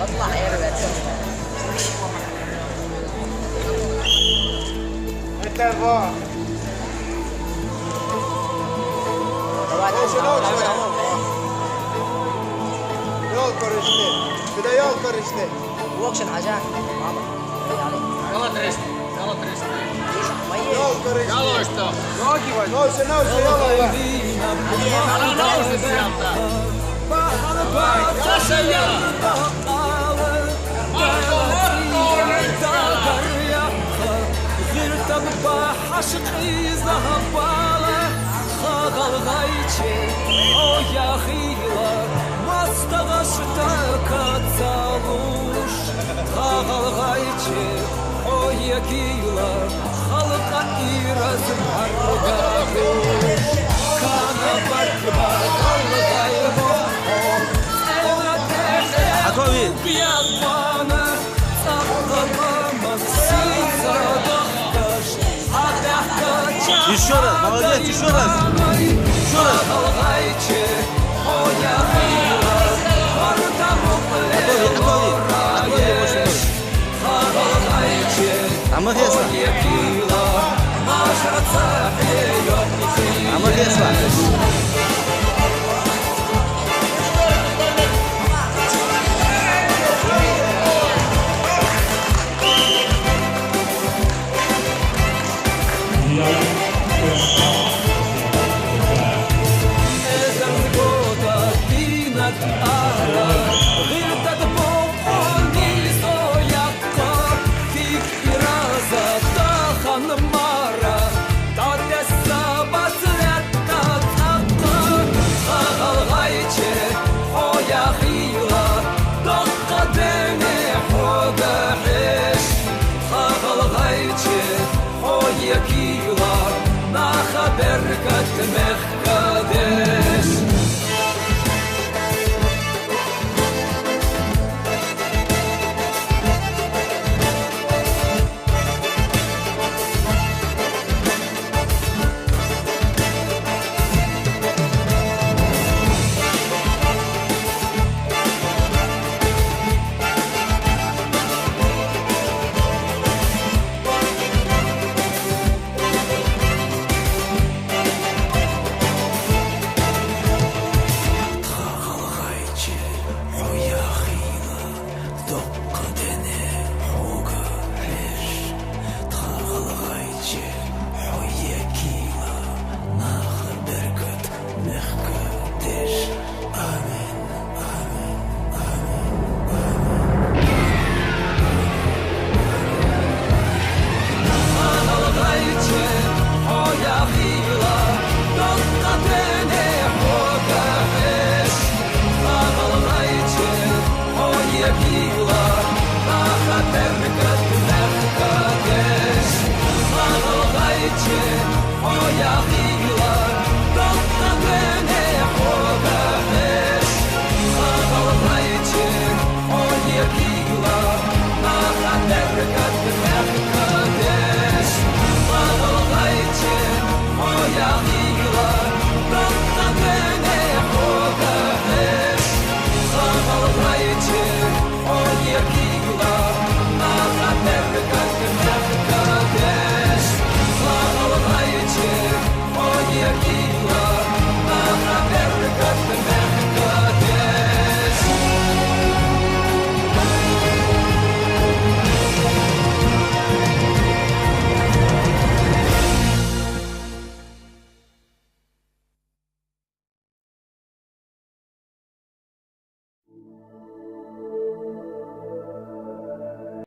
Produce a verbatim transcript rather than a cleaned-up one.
والله يا رب. أنت بابا. Давай, давай, давай. Ёлка руште. Сюда ёлка руште. Вокшин хьажа, мама. Давай, давай. Ёлка руште. Ёлка руште. Ёлка руште. Ёлка руште. Ноги возьми. Ну, всё, ну, всё, ёлка. Давай, давай, давай. ГӀиртӀа бахьаш къиза бала, хьа гӀалгӀайче, хьо яхийла, моастагӀашта каца луш. Хьа гӀалгӀайче, хьо яхийла, халкъа ираз бӀаргагуш. Кана барт бар гӀалгӀай бохьо, цӀена тӀехьа Готовы. Ещё раз, молодец, ещё раз. Ещё раз. Готовы, готовы. Готовы, мощно. А мы весло. А мы весло. Мара, тӀатесса бац лаьтта цӀаккха, хьа гӀалгӀайче, хьо яхийла, доккха ден хьога хьеж. Хьа гӀалгӀайче, хьо яхийла, наха беркат, мехка деш. Тха гӀалгӀайче, хьо яхийла, доккха ден хьога хьеж. Тха гӀалгӀайче, хьо яхийла, наха беркат, мехка деш. Амин, амин, амин, амин. Хьа гӀалгӀайче, хьо яхийла, доккха ден хьога хьеж. Хьа гӀалгӀайче, хьо яхийла, наха беркат, мехка деш. Хьа гӀалгӀайче, хьо яхийла,